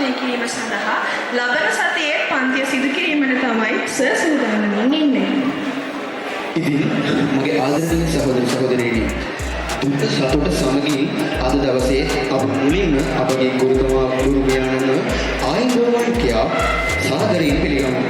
ආයෝජනය කිරීම සඳහා ලබන සතියේ පන්තිය සිදු කිරීමට තමයි සර් සූදානමින් ඉන්නේ. ඉතින් මගේ ආදරණීය සහෝදර සහෝදරියනි, දුක සතුට සමගින් අද දවසේ අප මුලින්ම අපගේ ගුරුතුමා ගුරු පියාණන්ව ආයුබෝවන් කියා සාදරයෙන් පිළිගමු.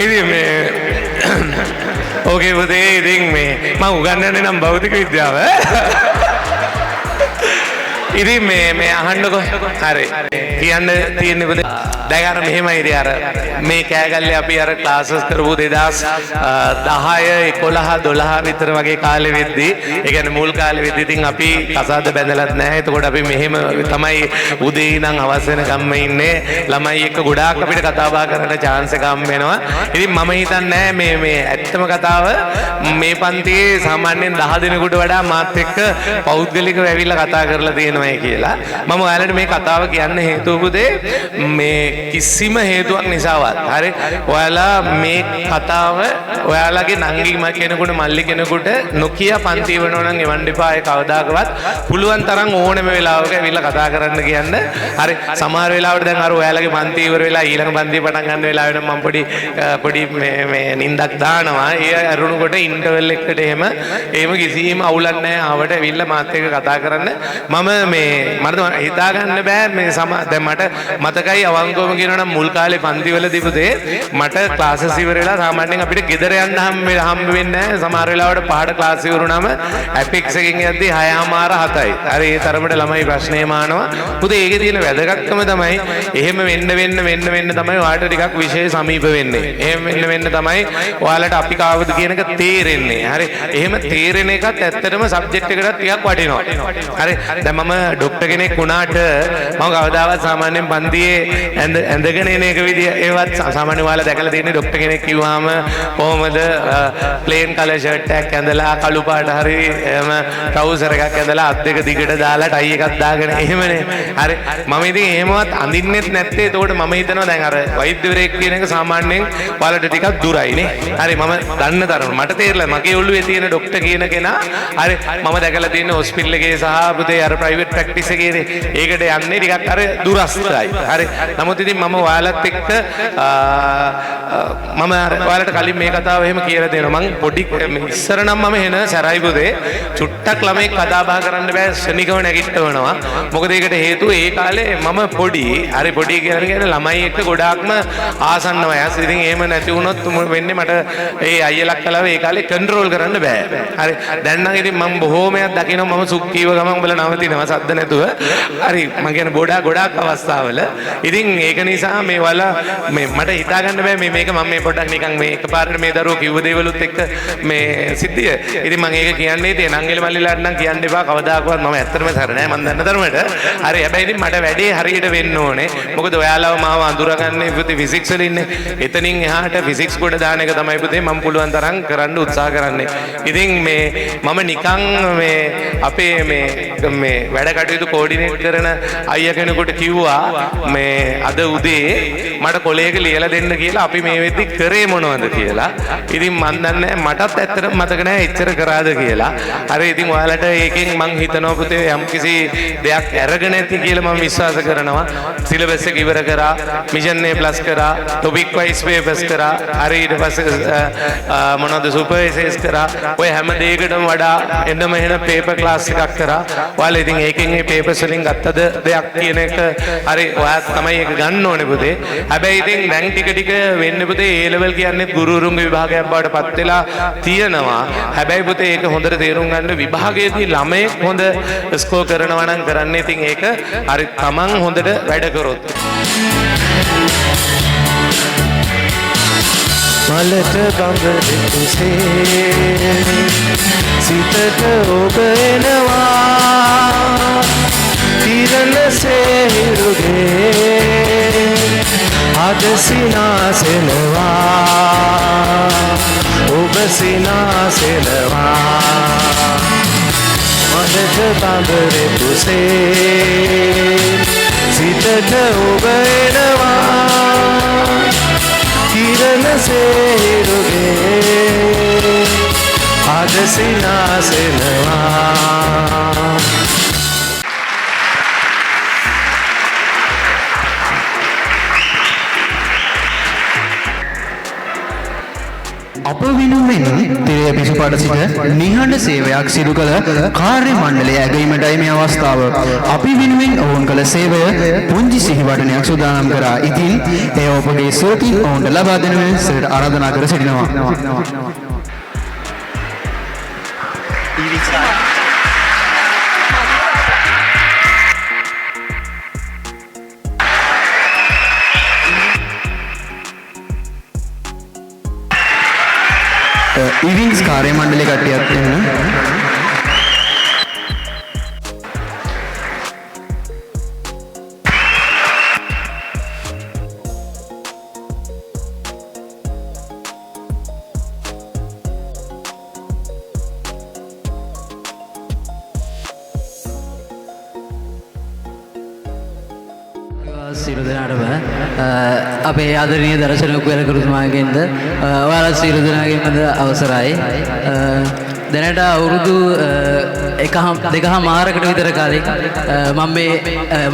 ඉතින් මේ ඕකේ පුතේ, ඉතින් මේ මං උගන්වන්නේ නම් භෞතික විද්‍යාව. ඉතින් මේ මේ අහන්නකෝ. හරි. කියන්න තියෙන්නේ පුතේ, දැන් අර මෙහෙමයි. ඉතින් අර මේ කෑගල්ලේ අපි අර ක්ලාසස් කරපු 2010, 11, 12 විතර වගේ කාලෙ වෙද්දි, ඒ කියන්නේ මුල් කාලෙ වෙද්දි, ඉතින් අපි කසාද බැඳලත් නැහැ. එතකොට අපි මෙහෙම තමයි උදේ ඉඳන් හවස වෙනකම්ම ඉන්නේ. ළමයි එක්ක ගොඩාක් අපිට කතා බහ කරන්න චාන්ස් එක හම්බ වෙනවා. ඉතින් මම හිතන්නේ මේ මේ ඇත්තම කතාව, මේ පන්තියේ සාමාන්‍යයෙන් 10 දෙනෙකුට වඩා මාත් එක්ක පෞද්ගලිකව ඇවිල්ලා කතා කරලා තියෙනවායි කියලා. මම ඔයාලට මේ කතාව කියන්න හේතුව පුතේ, මේ කිසිම හේතුවක් නිසාවත්, හරි, ඔයාලා මේ කතාව ඔයාලගේ නංගි කෙනෙකුට මල්ලි කෙනෙකුට නොකිය පන්ති වෙනවා නම් එවන්න එපා ඒ කවදාකවත්. පුළුවන් තරම් ඕනෑම වෙලාවක ඇවිල්ලා කතා කරන්න කියන්න. හරි, සමහර වෙලාවට දැන් අර ඔයාලගේ පන්ති ඉවර වෙලා ඊළඟ පන්තිය පටන් ගන්න වෙලාව වෙනම් මම පොඩි පොඩි මේ මේ නින්දක් දානවා. ඒ අරුණකොට ඉන්ටර්වල් එකකට එහෙම එහෙම කිසිම අවුලක් නැහැ. ආවට ඇවිල්ලා මාත් එක්ක කතා කරන්න. මම මේ මට හිතා ගන්න බෑ මේ සම දැන් මට මතකයි, අවංකවම කියනවා නම් මුල් කාලේ පන්තිවලදී පුතේ, මට ක්ලාසස් ඉවර වෙලා සාමාන්‍යයෙන් අපිට ගෙදර යන්න හම්බ හම්බ වෙන්නේ නැහැ. සමහර වෙලාවට 5ට ක්ලාස් ඉවර වුණාම ඇපෙක්ස් එකෙන් යද්දී 6:30 7යි. හරි, ඒ තරමට ළමයි ප්‍රශ්නේ මානවා. පුතේ, ඒකේ තියෙන වැදගත්කම තමයි, එහෙම වෙන්න වෙන්න වෙන්න වෙන්න තමයි ඔයාලට ටිකක් විෂය සමීප වෙන්නේ. එහෙම වෙන්න වෙන්න තමයි ඔයාලට අපි කාවද කියන එක තේරෙන්නේ. හරි. එහෙම තේරෙන එකත් ඇත්තටම සබ්ජෙක්ට් එකටත් ටිකක් වටිනවා. හරි. දැන් මම ඩොක්ටර් කෙනෙක් වුණාට මම කවදාවත් සාමාන්‍යයෙන් පන්තියේ ඇඳ ඇඳගෙන එන එක විදිය ඒවත්, සාමාන්‍ය ඔයාලා දැකලා තියෙන්නේ ඩොක්ටර් කෙනෙක් කිව්වහම කොහොමද, ප්ලේන් කලර් ෂර්ට් එකක් ඇඳලා, කළු පාට හරි එහෙම ට්‍රවුසර් එකක් ඇඳලා, අත් දෙක දිගට දාලා, ටයි එකක් දාගෙන එහෙමනේ. හරි. මම ඉතින් එහෙමවත් අඳින්නෙත් නැත්තේ එතකොට මම හිතනවා දැන් අර වෛද්‍යවරයෙක් කියන එක සාමාන්‍යයෙන් ඔයාලට ටිකක් දුරයි නේ. හරි, මම දන්න තරම මට තේරෙලා මගේ ඔළුවේ තියෙන ඩොක්ටර් කියන කෙනා, හරි, මම දැකලා තියෙන හොස්පිටල් එකේ සහ පුතේ අර ප්‍රයිවට් ප්‍රැක්ටිස් එකේනේ. ඒකට යන්නේ ටිකක් අර දුරස්ථයි. හරි. නමුත් ඉතින් මම ඔයාලත් එක්ක මම අර ඔයාලට කලින් මේ කතාව එහෙම කියලා දෙනවා. මං පොඩි ඉස්සර නම් මම එන සැරයි පුතේ. චුට්ටක් ළමෙක් කතා බහ කරන්න බෑ, ක්ෂණිකව නැගිටවනවා. මොකද ඒකට හේතුව ඒ කාලේ මම පොඩි. හරි, පොඩි කියලා කියන්නේ ළමයි එක්ක ගොඩාක්ම ආසන්න වයස්. ඉතින් එහෙම නැති වුණොත් වෙන්නේ මට ඒ අයියලක් කලාව ඒ කාලේ කන්ට්‍රෝල් කරන්න බෑ. හරි. දැන් නම් ඉතින් මම බොහෝමයක් දකිනවා, මම සුක් කීව ගමන් උඹලා නවතිනවා සද්ද නැතුව. හරි, මං කියන්නේ ගොඩාක් ගොඩාක් අවස්ථාවල. ඉතින් ඒක නිසා මේ වල මේ මට හිතා ගන්න බෑ මේ මේක මම මේ පොඩ්ඩක් නිකන් මේ එකපාරට මේ දරුවෝ කිව්ව දේවලුත් එක්ක මේ සිද්ධිය. ඉතින් මං ඒක කියන්නේ, ඉතින් නංගිල මල්ලිලාට නම් කියන්න එපා කවදාකවත්. මම ඇත්තටම සර නෑ මං දන්න තරමට. හරි, හැබැයි ඉතින් මට වැඩේ හරියට වෙන්න ඕනේ. මොකද ඔයාලව මාව අඳුරගන්නේ පුතේ ෆිසික්ස් වල ඉන්නේ. එතනින් එහාට ෆිසික්ස් කොට දාන එක තමයි පුතේ මම පුළුවන් තරම් කරන්න උත්සාහ කරන්නේ. ඉතින් මේ මම නිකන් මේ අපේ මේ මේ වැඩ කටයුතු කෝඩිනේට් කරන අයියා කෙනෙකුට කිව්වා මේ අද උදේ මට කොලයක ලියලා දෙන්න කියලා, අපි මේ වෙද්දි කරේ මොනවද කියලා. ඉතින් මන් දන්නේ මටත් ඇත්තටම මතක නෑ එච්චර කරාද කියලා. හරි, ඉතින් ඔයාලට ඒකෙන් මං හිතනවා පුතේ යම්කිසි දෙයක් අරගෙන ඇති කියලා මම විශ්වාස කරනවා. සිලබස් එක ඉවර කරා, මිෂන් A plus කරා, ටොපික් වයිස් පේපර්ස් කරා. හරි, ඊට පස්සේ මොනවද සුපර් එසේස් කරා. ඔය හැම දෙයකටම වඩා එන්නම එන පේපර් ක්ලාස් එකක් කරා. ඔයාලා ඉතින් ඒකෙන් ඒකෙන් ඒ පේපර්ස් වලින් ගත්තද දෙයක් කියන එක හරි ඔයා තමයි ඒක ගන්න ඕනේ පුතේ. හැබැයි ඉතින් දැන් ටික ටික වෙන්නේ පුතේ ඒ ලෙවල් කියන්නේ ගුරුවරුන්ගේ විභාගයක් බවට පත් වෙලා තියෙනවා. හැබැයි පුතේ ඒක හොඳට තේරුම් ගන්න විභාගයේදී ළමයෙක් හොඳ ස්කෝර් කරනවා නම් කරන්නේ ඉතින් ඒක හරි තමන් හොඳට වැඩ කරොත්. මලට බඹරෙකුසේ සිතට ඔබ එනවා කිරණ සේරුගේ අද සිනාසෙනවා ඔබ සිනාසෙනවා මලට බඹරෙකුසේ සිතට ඔබ එනවා කිරණ සේරුගේ අද සිනාසෙනවා. අප වෙනුවෙන් තිරය පිසුපාට සිට නිහඬ සේවයක් සිදු කළ කාර්ය මණ්ඩලය ඇගීමටයි මේ අවස්ථාව. අපි වෙනුවෙන් ඔවුන් කළ සේවය පුංචි සිහිවටනයක් සූදානම් කරා. ඉතින් එය ඔබගේ සුරතින් ඔවුන්ට ලබා දෙන මෙන් සර්ට ආරාධනා කර සිටිනවා. ඉවින්ස් කාර්ය මණ්ඩලයේ කට්ටියත් එහෙම. සියලු දෙනාටම අපේ ආදරණීය දර්ශන කුලගුරුතුමාගෙන්ද ඔයාලා සියලු දෙනාගෙන්ම අවසරයි. දැනට අවුරුදු 1.5 දෙකමාරකට විතර කලින් මම මේ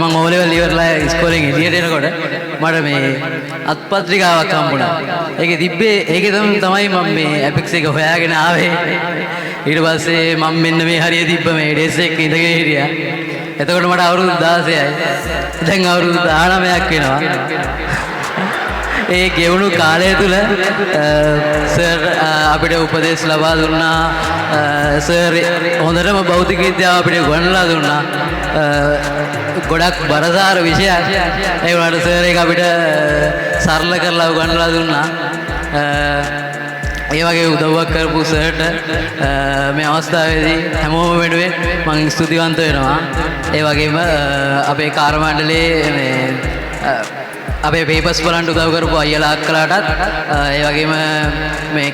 මං ඕ ලෙවල් ඉවරලා ඉස්කෝලෙන් එළියට එනකොට මට මේ අත්පත්‍රිකාවක් හම්බුණා. ඒකේ තිබ්බේ ඒකේ තමයි මම මේ ඇපෙක්ස් එක හොයාගෙන ආවේ. ඊට පස්සේ මම මෙන්න මේ හරිය තිබ්බ මේ ඩෙස්ක් එකේ ඉඳගෙන හිටියා. එතකොට මට අවුරුදු 16යි. දැන් අවුරුදු 19ක් වෙනවා. ඒ ගෙවුණු කාලය තුල සර් අපිට උපදෙස් ලබා දුන්නා. සර් හොඳටම භෞතික විද්‍යාව අපිට උගන්වලා දුන්නා. ගොඩක් බරසාර විෂයක්. ඒ වුණාට සර් ඒක අපිට සරල කරලා උගන්වලා දුන්නා. ඒ වගේ උදව්වක් කරපු සර්ට මේ අවස්ථාවේදී හැමෝම වෙනුවෙන් මං ස්තුතිවන්ත වෙනවා. ඒ වගේම අපේ කාර්ය මණ්ඩලයේ මේ අපේ පේපර්ස් බලන්න උදව් කරපු අයියලා අක්කලාටත්, ඒ වගේම මේ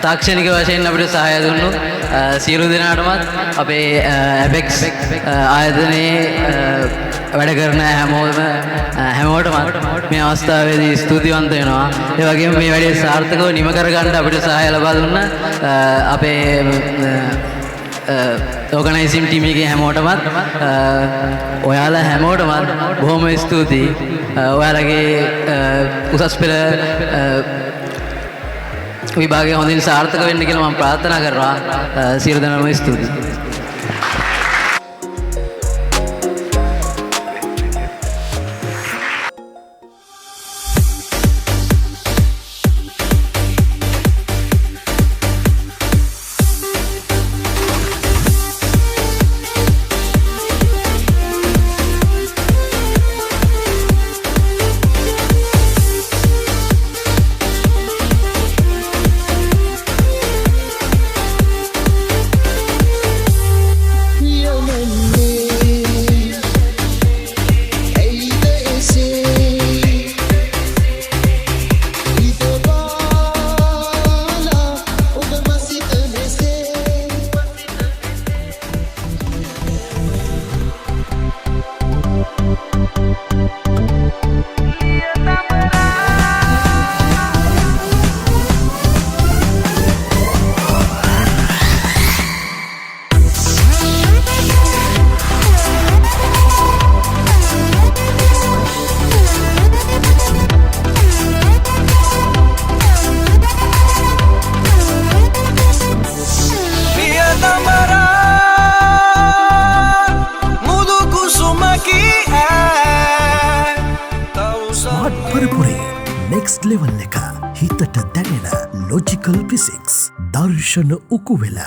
තාක්ෂණික වශයෙන් අපිට සහාය දුන්නු සියලු දෙනාටමත්, අපේ ඇපෙක්ස් ආයතනයේ වැඩ කරන හැමෝම හැමෝටම මේ අවස්ථාවේදී ස්තුතිවන්ත වෙනවා. ඒ වගේම මේ වැඩේ සාර්ථකව නිම කරගන්න අපිට සහාය ලබා දුන්න අපේ ඕගනයිසිං ටීම් එකේ හැමෝටමත්, ඔයාලා හැමෝටමත් බොහොම ස්තුතියි. ඔයාලගේ උසස් පෙළ විභාගය හොඳින් සාර්ථක වෙන්න කියලා මම ප්‍රාර්ථනා කරනවා. සියලු දෙනාටම ස්තුතියි. ස්මාර්ට් පරපුරේ නෙක්ස්ට් ලෙවල් එක. හිතට දැනෙන ලොජිකල් ෆිසික්ස්. දර්ශන උකුවෙල.